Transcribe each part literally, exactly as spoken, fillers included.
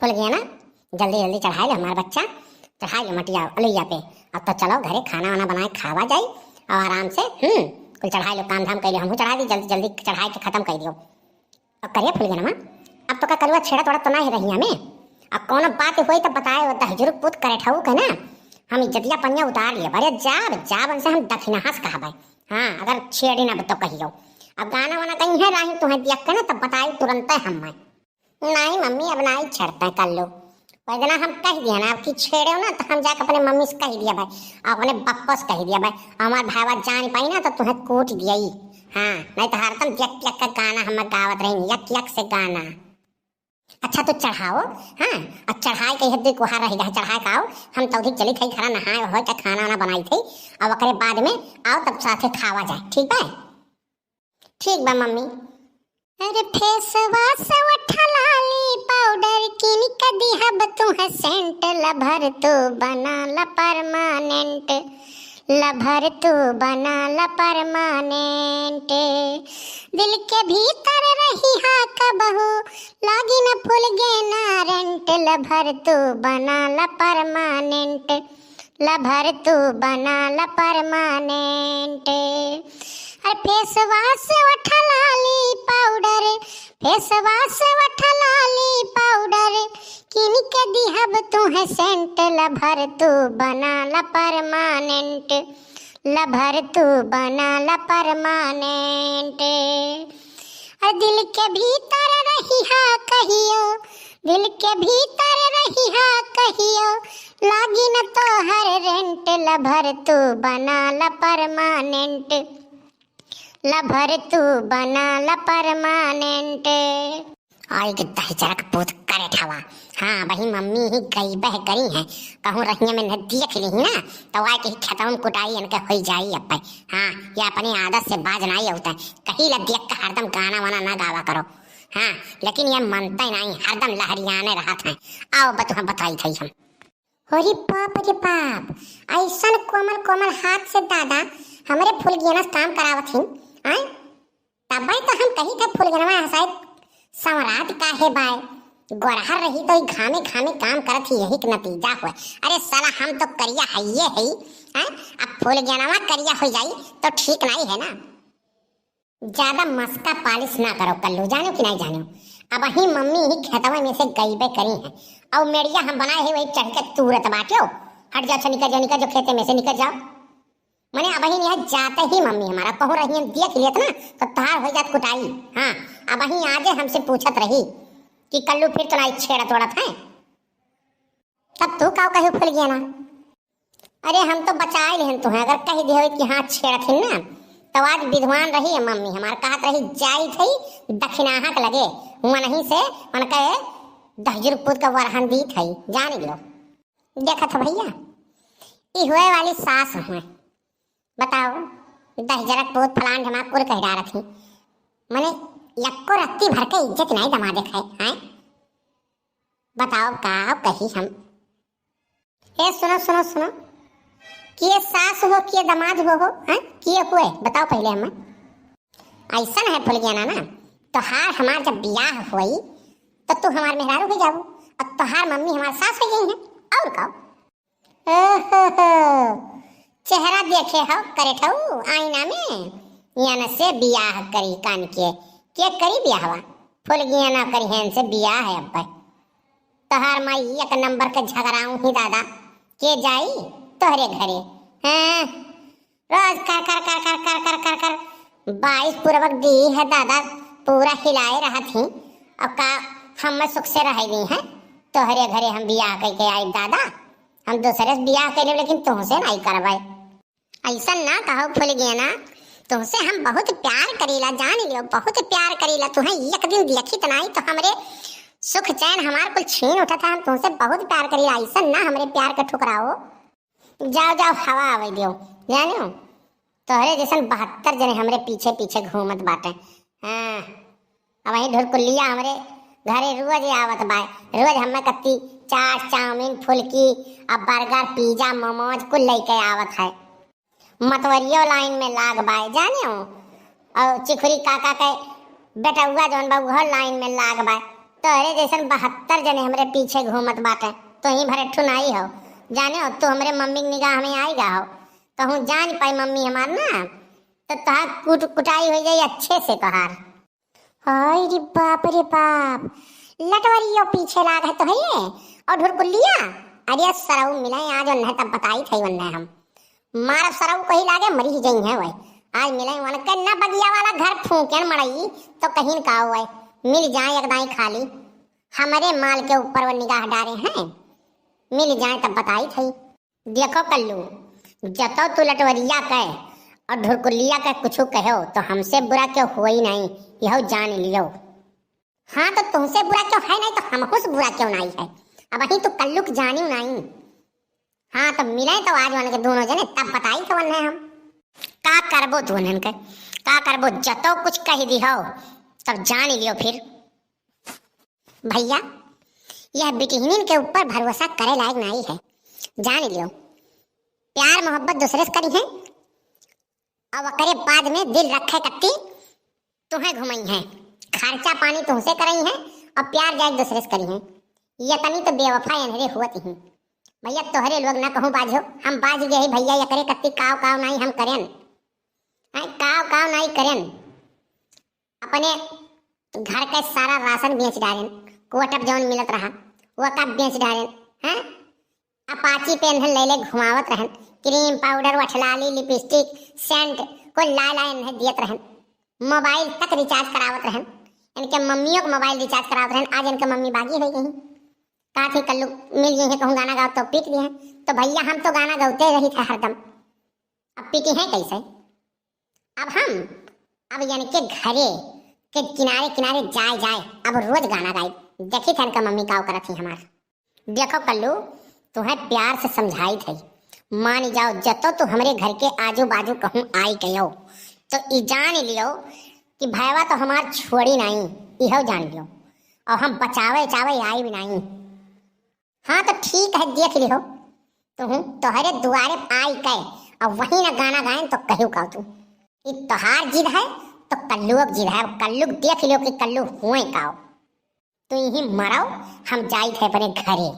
फुलगेना, जल्दी जल्दी चढ़ाइ ले हमार बच्चा, चढ़ाइ ले मटिया अलैया पे। अब तो चलो घरे खाना वाना बनाए खावा जाई और आराम से, हम्म, कुल चढ़ाइ लो, काम धाम कइ लो, हमहू चढ़ाइ दी, जल्दी जल्दी चढ़ाइ के खतम कइ दियो। अब करिया फुलगेनवा, अब तो का कलुआ छेड़ा तोड़ा तो ना है रहिया में। अब कौनो बात होई तो बताए, वो दहिजुरुक पूत करेठऊ के ना, हम इज्जतिया पनिया उतार लिए। अरे जाब, जाब उनसे हम दखिनहा से कहबे। हाँ, अगर छेड़ी ना तो कहियो। अब गाना वाना कहीं है राही तुम्हें दिया के ना, तब बताई तुरंते हम मैं। नाहीं मम्मी, अब नाहीं छेड़ते कल्लू। वही दिना हम कह दिया ना, अब की छेड़े ना तो हम जाके अपने मम्मी से कह दिया भाई, अपने बप्पा से कह दिया भाई, हमार भाईवा जान पाई ना तो तुम्हें कूट दिया ही। हाँ, नहीं तो हरदम यक यक का गाना हम गावत रही, यक यक से गाना। अच्छा, तू चढ़ाओ। हाँ, अब चढ़ाए के एक दुइ कोहा रह गया, चढ़ाए के आओ, हम तौधी चली थई घरा नहाए होए के खाना वाना बनाई थई, अब ओकरे बाद में आओ, तब साथे खावा जाए, ठीक बा? ठीक बा मम्मी। अरे face wash, ओठ लाली, powder किन के दिहब तुहे scent, lover तू बना ला permanent। Lover तू बना ला permanent। दिल के भीतर रहिहा कबहू, लागी न फुलगेना rent। Lover तू बना ला permanent। Lover तू बना ला permanent। अरे face wash, ओठ लाली, powder, face wash, ओठ लाली, powder किन के दिहब तुहे scent। Lover तू बना ला permanent। Lover तू बना ला permanent। अरे दिल के भीतर रहिहा कहियो, दिल के भीतर रहिहा कहियो, लागी न तोहर rent। Lover तू बना ला permanent। Lover तू बना ला permanent। आई के दहिजरक पूत करेठवा। हाँ, वही मम्मी ही गई बह करी हैं। कहूँ रहिया में न देख ली ना, तो आए के ही खेतवा में कुटाई इनके होई जाई अब। हाँ, ये अपनी आदत से बाज नाई होता है। कही ला देख के हरदम गाना वाना ना गावा करो। हाँ, लेकिन ये मनते नाई, हरदम लहरियाने रहत हैं। आओ बतुहा बताई थई हम। हो रे बाप रे बाप, ऐसन कोमल कोमल हाथ से दादा हमरे फुलगेना से काम करावत हिन, आय? तबे तो हम कही थे फुलगेनवा हसाई संवरात काहे बाय, गोरहर रही तो ई घामे घामे काम करत ही, यही के नतीजा हुआ। अरे साला हम तो करिया हइये हई, हैं? अब फुलगेनवा करिया हो जाई तो ठीक नहीं है ना। ज्यादा मस्का पालिश ना करो कल्लू, जानो कि नहीं जानो? अबही मम्मी ही खेतवा में से गईबे करी हैं, और मेड़िया हम बनाए हैं वही चढ़ के तूरत बाट्यो। हट जाओ, अच्छा निकल जाओ, निकल जाओ खेते में से, निकल जाओ। मने अबही यहाँ जाते ही मम्मी हमारा कहूँ रही हम देख लेत ना, तो तहार हो जात कुटाई। हाँ, अबही आजे हमसे पूछत रही कि कल्लू फिर तो नहीं छेड़त ओड़त है। तब तू का कहे फुलगेना? अरे हम तो बचाए लेहन तुहें, अगर कह दिए होइत कि हाँ छेड़त हिन ना, तो आज विद्वान रही है मम्मी हमार, कहत रही जाई थई दखिनाहा के लगे, वनही से उनके दहिजुर पूत का वरहन दी थई, जान लो। देखत हो भैया, ई हुए वाली सास हुए, बताओ, दहिजरक पूत फलान ढमाकुर कह डारत ही, मने यक्को रत्ती भर के इज्जत नहीं दमादे खाए, हैं? बताओ का कही हम। ए सुनो सुनो सुनो, के सास हो के दामाद हो हो, हैं? के हुए बताओ पहले हमें। ऐसन है फुलगेना ना, तोहार हमार जब बियाह होई तो तू हमार मेहरारू हो जाबू, और तोहार मम्मी हमार सास हो गई हैं, और का? ओहो, चेहरा देखे हो करेठऊ आईना में, यन से बियाह करी कान के, के करी बियाहवा? फुलगेना करी हैं से बियाह है अब। तोहार माई एक नंबर के झगड़ाऊ ही दादा, के जाई तोहरे घरे? हैं, रोज कर कर कर कर कर कर कर कर बाईस पूर्वक दी है दादा, पूरा हिलाए रहत ही। अब का हम सुख से रह गई हैं? तोहरे घरे हम बियाह कई के आई दादा, हम दूसरे से बियाह कर लेब, लेकिन तुमसे नहीं करवाए। ऐसा ना कहो फुलगेना, तुमसे हम बहुत प्यार करीला, जान लियो, बहुत प्यार करीला। तुम्हें एक दिन देखी तो नहीं तो हमरे सुख चैन हमार कुल छीन उठा था। हम तुमसे बहुत प्यार करीला, ऐसा ना हमरे प्यार के ठुकराओ। जाओ, जाओ, हवा आवे दियो, जानियो, तोहरे जैसन बहत्तर जने हमरे पीछे पीछे घूमत बाटे। हाँ, अब वही ढुरकुलिया हमरे घरे रोज आवत बाय, रोज हमें कत्ती चाट, चाउमीन, फुलकी, अब बर्गर, पिज्जा, मोमोज कुल लेके आवत है। मतवरियो लाइन में लाग बाय, जानियो, और चिखुरी काका के बेटउआ जौन बा, उहो लाइन में लाग बाय। तोहरे जैसन बहत्तर जने हमरे पीछे घूमत बाटे, तोही भरे ठुनाई हो। जाने हो, तू हमरे मम्मी के निगाह में आई गा हो। कहूँ जान पाई मम्मी हमार ना, तो तोहार कुट-, कुटाई हो जाई अच्छे से तोहार। हाय रे बाप रे बाप, लटवरियो पीछे लाग है तोहरे, और ढुरकुलिया। अरे सरऊ मिले आज ओन्हे तब बताई थई ओन्हे हम। मारब सरऊ कही लागे मरी ही जइहैं वै। आज मिले वनके ना बगिया वाला घर फूकेन मड़ई तो कहीं का वै। मिल जाए एक दाई खाली। हमरे माल के ऊपर वो निगाह डारे हैं। मिल जाए तब बताई थई। देखो कल्लू, जतौ तू लटवरिया के और ढुरकुलिया के कुछ कहो तो हमसे बुरा क्यों होई नहीं, यह जान लियो। हाँ तो तुमसे बुरा क्यों है नहीं तो हमहू से बुरा क्यों नहीं है। अबहीं तो कल्लू के जानी नहीं। हाँ तो मिले तो आज वनके दोनों जने तब बताई तो वन्हे हम। का करबो तू वन्हन के, का करबो, जतौ कुछ कह दिहो तब जान लियो फिर। भैया, यह बिटिहनिन के ऊपर भरोसा करे लायक नाई है, जान लियो। प्यार मोहब्बत दूसरे से करी है, अब ओकरे बाद में दिल रखे कत्ती तुहें घुमई है, खर्चा पानी तुहसे करई है और प्यार जाए दूसरे से करी है। ये तनी तो बेवफा एनहरे हुअत ही। भैया, तोहरे लोग ना कहूँ बाजो, हम बाज गए ही भैया, एकरे कत्ती काव काव नाई हम करेन। हैं, काव काव नाई करेन। अपने घर के सारा राशन बेच डारेन, कोटप जौन मिलत रहा, वो का बेच डारेन, हैं? अपाची पे इन्हें ले ले घुमावत रहन, क्रीम पाउडर, वठलाली, लिपस्टिक, सेंट, को ला ला इन्हें दियत रहन। मोबाइल तक रिचार्ज करावत रहन, इनके मम्मियों को मोबाइल रिचार्ज करावत रहन। आज इनके मम्मी बागी हो गई, कहा थी कल्लू मिल गई है, कहूँ गाना गाओ तो पीट दिए। तो भैया, हम तो गाना गाते रही थे हरदम, अब पीटी है कैसे? अब हम, अब यानी के घरे के किनारे किनारे जाए जाए, अब रोज गाना गाई। देखी थन का मम्मी काव करत ही हमार। देखो कल्लू, तुम्हें प्यार से समझाई थई, मान जाओ, जतो तू हमरे घर के आजू बाजू कहूँ आई गयो, तो ई जान लियो कि भैवा तो हमार छोड़ी नहीं, इहो जान लियो, और हम बचावे चावे आई भी नहीं। हाँ तो ठीक है, देख लिहो, तुहूँ तोहरे दुआरे आई के, अब वही ना गाना गाएन तो कहू का तू। ई तोहार जिद है तो कल्लुक जिद है, अब कल्लुक देख लियो कि कल्लू हुए काव। तू यही मराओ, हम जाई थे अपने घरे।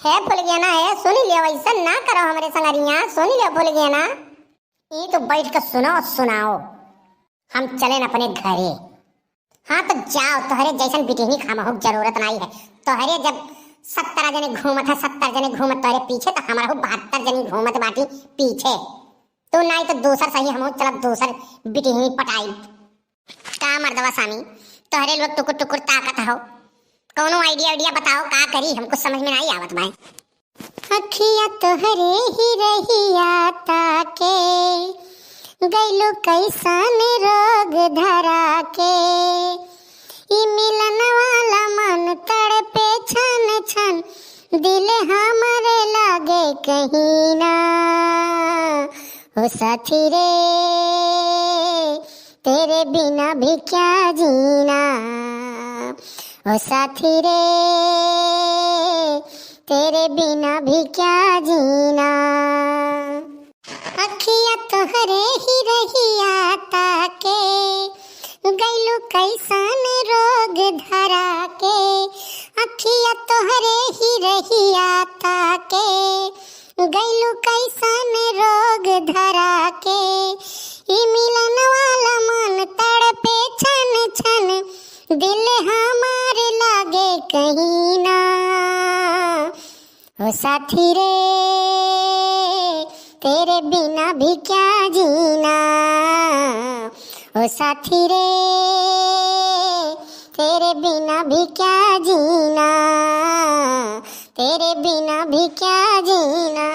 हे फुलगेना, हे सुन लियो, ऐसा ना करो हमरे संगरिया, सुन लियो फुलगेना। ई तो बैठ के सुनो, सुनाओ, हम चलेन अपने घरे। हाँ तो जाओ, तोहरे जैसन बिटिहनी खामहू जरूरत नाई है। तोहरे जब सत्तर जने घूमत है, सत्तर जने घूमत तोहरे पीछे, तो हमरहू बहत्तर जने घूमत बाटी पीछे। तू नाई तो दूसर सही, हमहू चलब दूसर बिटिहनी पटाई। का मर्दवा सामी, तोहरे लोग टुकुर टुकुर ताकत हो, कौनो आइडिया आइडिया बताओ, का करी, हमको समझ में नाई आवत बाय। अखिया तोहरे ही रहिया ताके, गइलू कैसन रोग धरा के। ई मिलन वाला मन तड़पे छन छन, दिल हमरे लागे कहीं ना। ओ साथी रे, तेरे बिना भी क्या जीना, ओ साथी रे, तेरे बिना भी क्या जीना। अखिया तोहरे ही रहिया ताके, गइलू कैसन रोग धरा के। अखिया तोहरे ही रहिया ताके, गइलू कैसन रोग धरा के। ई मिलन वाला मन तड़पे छन छन, दिल हमार लागे कहीं ना। ओ साथी रे, तेरे बिना भी क्या जीना। ओ साथी रे, तेरे बिना भी क्या जीना, तेरे बिना भी क्या जीना।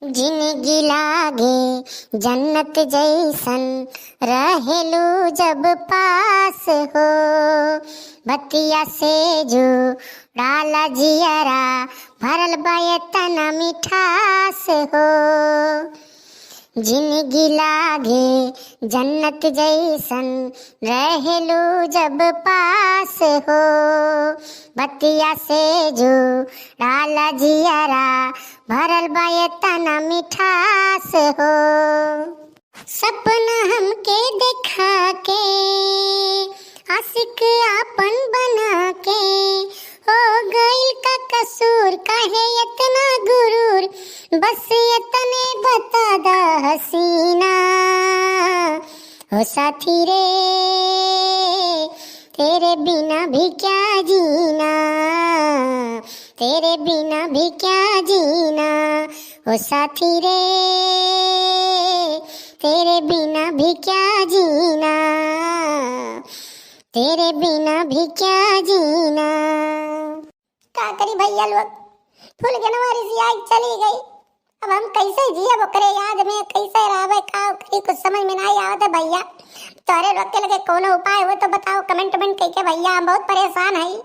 जिनगी लागे जन्नत जैसन, रहेलू जब पास हो। बतिया से जुड़ाला जियरा, भरल बा एतना मिठास हो। जिनगी लागे जन्नत जैसन, रहेलू जब पास हो। बतिया से जुड़ाला जियरा, भरल बा एतना मिठास हो। सपना हमके देखा के, आशिक आपन बना के हो गइल का कसूर, काहे इतना गुरूर? बस इतने बता दा हसीना, हो साथी रे, तेरे बिना भी क्या जीना, तेरे बिना भी क्या जीना, ओ साथी रे, तेरे बिना भी क्या जीना, तेरे बिना भी क्या जीना। का करी भइया लोग, फुलगनवा रिसियाई चली गई। अब हम कैसे जियब ओकरे याद में, कैसे रहबे, का करी, कुछ समझ में नाहीं आवत है भइया। तोहरे लोग के लगे कौनो उपाय हो तो बताओ, comment वमेंट कइके भइया, हम बहुत परेशान हई।